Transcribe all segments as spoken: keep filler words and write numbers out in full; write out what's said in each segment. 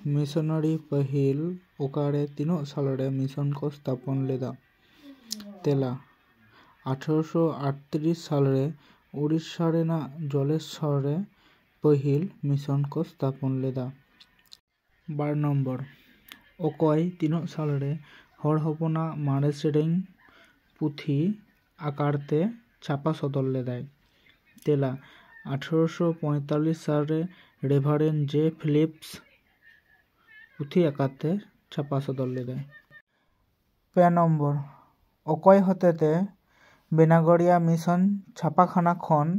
Missionary ᱯᱟᱹᱦᱤᱞ ᱚᱠᱟᱨᱮ ᱛᱤᱱᱟᱹᱜ ᱥᱟᱞᱨᱮ ᱢᱤᱥᱚᱱ ᱠᱚ ᱥᱛᱷᱟᱯᱚᱱ ᱞᱮᱫᱟ? ᱛᱮᱞᱟ, ᱟᱴᱷᱨᱚᱥᱚ ᱟᱴᱛᱨᱤᱥ ᱥᱟᱞᱨᱮ ᱩᱲᱤᱥᱥᱟ ᱨᱮᱱᱟᱜ ᱡᱚᱞᱮᱥᱥᱚᱨ ᱨᱮ ᱯᱟᱹᱦᱤᱞ ᱢᱤᱥᱚᱱ ᱠᱚ ᱥᱛᱷᱟᱯᱚᱱ ᱞᱮᱫᱟ᱾ ᱵᱟᱨ ᱱᱚᱢᱵᱚᱨ, ᱚᱠᱚᱭ ᱛᱤᱱᱟᱹᱜ ᱥᱟᱞᱨᱮ ᱦᱚᱲ ᱦᱚᱯᱚᱱᱟᱜ ᱢᱟᱨᱮ ᱥᱮᱨᱮᱧ ᱯᱩᱛᱷᱤ ᱟᱠᱟᱨ ᱛᱮ ᱪᱷᱟᱯᱟ ᱥᱚᱫᱚᱨ ᱞᱮᱫᱟᱭ? ᱛᱮᱞᱟ, ᱟᱴᱷᱨᱚᱥᱚ ᱯᱚᱸᱭᱛᱟᱞᱞᱤᱥ ᱥᱟᱞᱨᱮ ᱨᱮᱵᱷᱟᱨᱮᱱᱰ ᱡᱮ ᱯᱷᱤᱞᱤᱯᱥ ᱯᱩᱛᱷᱤ ᱟᱠᱟᱨ ᱛᱮ ᱪᱷᱟᱯᱟ ᱥᱚᱫᱚᱨ ᱞᱮᱫᱟᱭ᱾ ᱯᱮ ᱱᱚᱢᱵᱚᱨ, ᱚᱠᱚᱭ ᱦᱚᱛᱮᱛᱮ ᱵᱮᱱᱟᱜᱚᱲᱤᱭᱟ ᱢᱤᱥᱚᱱ ᱪᱷᱟᱯᱟᱠᱷᱟᱱᱟ ᱠᱷᱚᱱ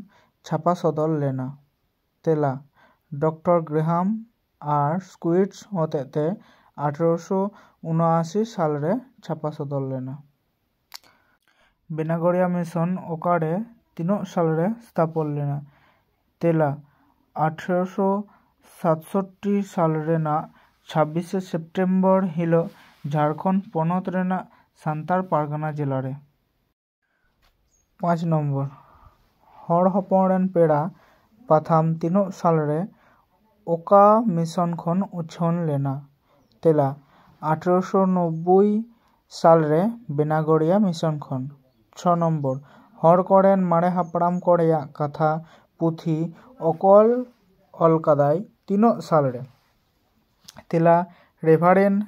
ᱪᱷᱟᱯᱟ ᱥᱚᱫᱚᱨ ᱞᱮᱱᱟ? ᱛᱮᱞᱟ, ᱰᱚᱠᱴᱚᱨ ᱜᱨᱮᱦᱟᱢ ᱟᱨ ᱥᱠᱩᱭᱤᱰᱥ ᱦᱚᱛᱮᱛᱮ ᱟᱴᱷᱨᱚᱥᱚ ᱩᱱᱚᱟᱥᱤ ᱥᱟᱞᱨᱮ ᱪᱷᱟᱯᱟ ᱥᱚᱫᱚᱨ ᱞᱮᱱᱟ᱾ ᱵᱮᱱᱟᱜᱚᱲᱤᱭᱟ ᱢᱤᱥᱚᱱ ᱚᱠᱟᱨᱮ ᱛᱤᱱᱟᱹᱜ ᱥᱟᱞᱨᱮ ᱥᱛᱷᱟᱯᱚᱱ ᱞᱮᱱᱟ? ᱛᱮᱞᱟ, ᱟᱴᱷᱨᱚᱥᱚ ᱥᱟᱛᱥᱚᱴᱴᱤ ᱥᱟᱞ ᱨᱮᱱᱟᱜ ᱪᱷᱟᱵᱵᱤᱥᱮ ᱥᱮᱯᱴᱮᱢᱵᱚᱨ ᱦᱤᱞᱳᱜ ᱡᱷᱟᱲᱠᱷᱚᱸᱰ ᱯᱚᱱᱚᱛ ᱨᱮᱱᱟᱜ ᱥᱟᱱᱛᱟᱲ ᱯᱟᱨᱜᱟᱱᱟ ᱡᱮᱞᱟ ᱨᱮ᱾ ᱯᱟᱸᱪ ᱱᱚᱢᱵᱚᱨ, ᱦᱚᱲ ᱦᱚᱯᱚᱱ ᱨᱮᱱ ᱯᱮᱲᱟ ᱯᱟᱛᱷᱟᱢ ᱛᱤᱱᱟᱹᱜ ᱥᱟᱞᱨᱮ ᱚᱠᱟ ᱢᱤᱥᱚᱱ ᱠᱷᱚᱱ ᱩᱪᱷᱟᱹᱱ ᱞᱮᱱᱟ? ᱛᱮᱞᱟ, ᱟᱴᱷᱨᱚᱥᱚ ᱱᱚᱵᱵᱳᱭ ᱥᱟᱞᱨᱮ ᱵᱮᱱᱟᱜᱚᱲᱤᱭᱟ ᱢᱤᱥᱚᱱ ᱠᱷᱚᱱ᱾ ᱪᱷᱚ ᱱᱚᱢᱵᱚᱨ, ᱦᱚᱲ ᱠᱚᱨᱮᱱ ᱢᱟᱨᱮ ᱦᱟᱯᱲᱟᱢ ᱠᱚ ᱨᱮᱭᱟᱜ ᱠᱟᱛᱷᱟ ᱯᱩᱛᱷᱤ ᱚᱠᱚᱭ ᱚᱞ ᱠᱟᱫᱟᱭ ᱛᱤᱱᱟᱹᱜ ᱥᱟᱞᱨᱮ? ᱛᱮᱞᱟ, ᱨᱮᱵᱷᱟᱨᱮᱱᱰ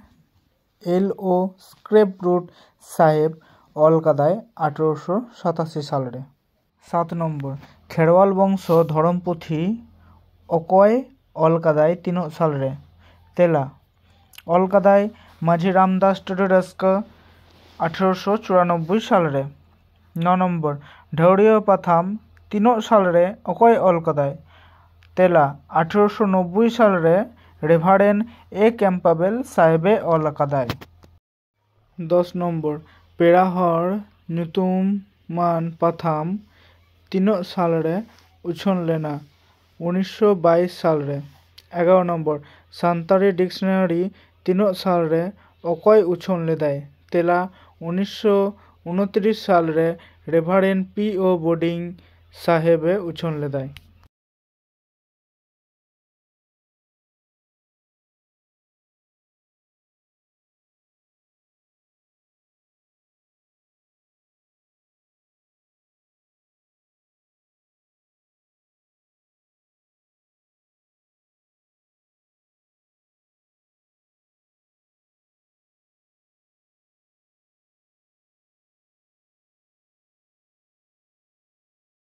ᱮᱞ ᱳ ᱥᱠᱨᱮᱯ ᱨᱩᱴ ᱥᱟᱦᱮᱵᱽ ᱚᱞ ᱠᱟᱫᱟᱭ ᱟᱴᱷᱨᱚᱥᱚ ᱥᱟᱛᱟᱥᱤ ᱥᱟᱞᱨᱮ᱾ ᱥᱟᱛ ᱱᱚᱢᱵᱚᱨ, ᱠᱷᱮᱨᱣᱟᱞ ᱵᱚᱝᱥᱚ ᱫᱷᱚᱨᱚᱢ ᱯᱩᱛᱷᱤ ᱚᱠᱚᱭ ᱚᱞ ᱠᱟᱫᱟᱭ ᱛᱤᱱᱟᱹᱜ ᱥᱟᱞᱨᱮ? ᱛᱮᱞᱟ, ᱚᱞ ᱠᱟᱫᱟᱭ ᱢᱟᱹᱡᱷᱤ ᱨᱟᱢᱫᱟᱥ ᱴᱩᱰᱩ ᱨᱟᱹᱥᱠᱟᱹ ᱟᱴᱷᱨᱚᱥᱚ ᱪᱩᱨᱟᱱᱚᱵᱵᱳᱭ ᱥᱟᱞᱨᱮ᱾ ᱱᱚ ᱱᱚᱢᱵᱚᱨ, ᱰᱷᱟᱹᱣᱲᱤᱭᱟᱹ ᱯᱟᱛᱷᱟᱢ ᱛᱤᱱᱟᱹᱜ ᱥᱟᱞᱨᱮ ᱚᱠᱚᱭ ᱚᱞ ᱠᱟᱫᱟᱭ? ᱛᱮᱞᱟ, ᱟᱴᱷᱨᱚᱥᱚ ᱱᱚᱵᱵᱳᱭ ᱥᱟᱞᱨᱮ ᱨᱮᱵᱷᱟᱨᱮᱱᱰ ᱮ ᱠᱮᱢᱯᱟᱵᱮᱞ ᱥᱟᱦᱮᱵᱮ ᱚᱞ ᱟᱠᱟᱫᱟᱭ᱾ ᱫᱚᱥ ᱱᱚᱢᱵᱚᱨ, ᱯᱮᱲᱟ ᱦᱚᱲ ᱧᱩᱛᱩᱢᱟᱱ ᱯᱟᱛᱷᱟᱢ ᱛᱤᱱᱟᱹᱜ ᱥᱟᱞᱨᱮ ᱩᱪᱷᱟᱹᱱ ᱞᱮᱱᱟ? ᱩᱱᱤᱥᱥᱚ ᱵᱟᱭᱤᱥ ᱥᱟᱞᱨᱮ᱾ ᱮᱜᱟᱨᱚ ᱱᱚᱢᱵᱚᱨ, ᱥᱟᱱᱛᱟᱲᱤ ᱰᱤᱠᱥᱱᱟᱨᱤ ᱛᱤᱱᱟᱹᱜ ᱥᱟᱞᱨᱮ ᱚᱠᱚᱭ ᱩᱪᱷᱟᱹᱱ ᱞᱮᱫᱟᱭ? ᱛᱮᱞᱟ, ᱩᱱᱤᱥᱥᱚ ᱩᱱᱛᱨᱤᱥ ᱥᱟᱞᱨᱮ ᱨᱮᱵᱷᱟᱨᱮᱱᱰ ᱯᱤ ᱳ ᱵᱳᱰᱤᱝ ᱥᱟᱦᱮᱵᱮ ᱩᱪᱷᱟᱹᱱ ᱞᱮᱫᱟᱭ᱾